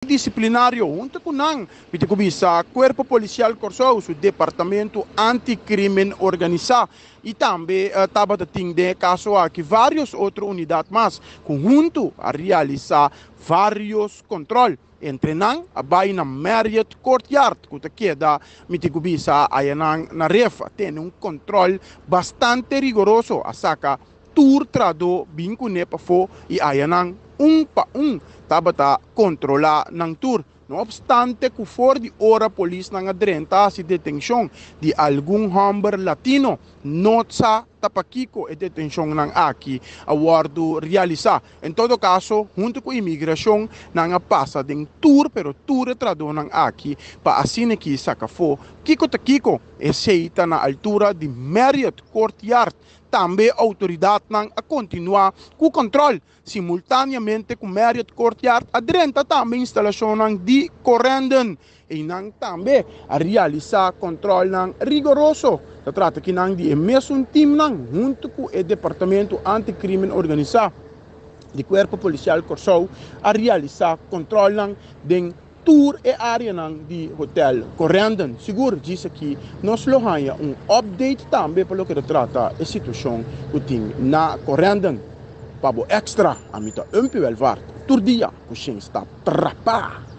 Disiplinario huntu ku nan, mi ta kuminsá Kuerpo Polisial Kòrsou su Departamento Anti-Krimen Organisá i tambe tabata tin den e kaso aki vários otro unidat mas ku huntu a realisá vários kòntròl. Entre nan a bai na Marriott Courtyard ku ta keda, mi tin ku bisa, ayanan na Ref. A tene un kòntròl bastante rigoroso, a saka Tur trahadó bin kuné pafó i aya nan un pa un tabata kontrolá nan tur. No opstante ku for di ora polisnan a drenta hasi detenshon di algun hòmber latino, no sa ta pakiko e detenshonnan aki a wòrdu realisá. En todo kaso, huntu ku imigrashon nan a pasa den tur pero tur e trahadónan aki pa asina ki saka afó kiko ta kiko. Esei ta na altura di Marriott Courtyard. Tambe outoridatnan a kontinuá ku kòntròl. Simultáneamente ku Marriott Courtyard a drenta tambe instalashonnan di Corendon. Einan tambe a realisá kòntròlnan rigoroso. Ta trata kinan di e mesun timnan huntu ku e Departamento Anti-Krimen Organisá di Kuerpo Polisial Kòrsou a realisá kòntròlnan den Tur e areanan di Hotel Corendon. Sigur djis aki nos lo haña un update tambe pa loke ta trata e situacion cu tin na Corendon. Pa bo extra, ami ta Umpie Welvaart, tur dia cu shen stap trapa.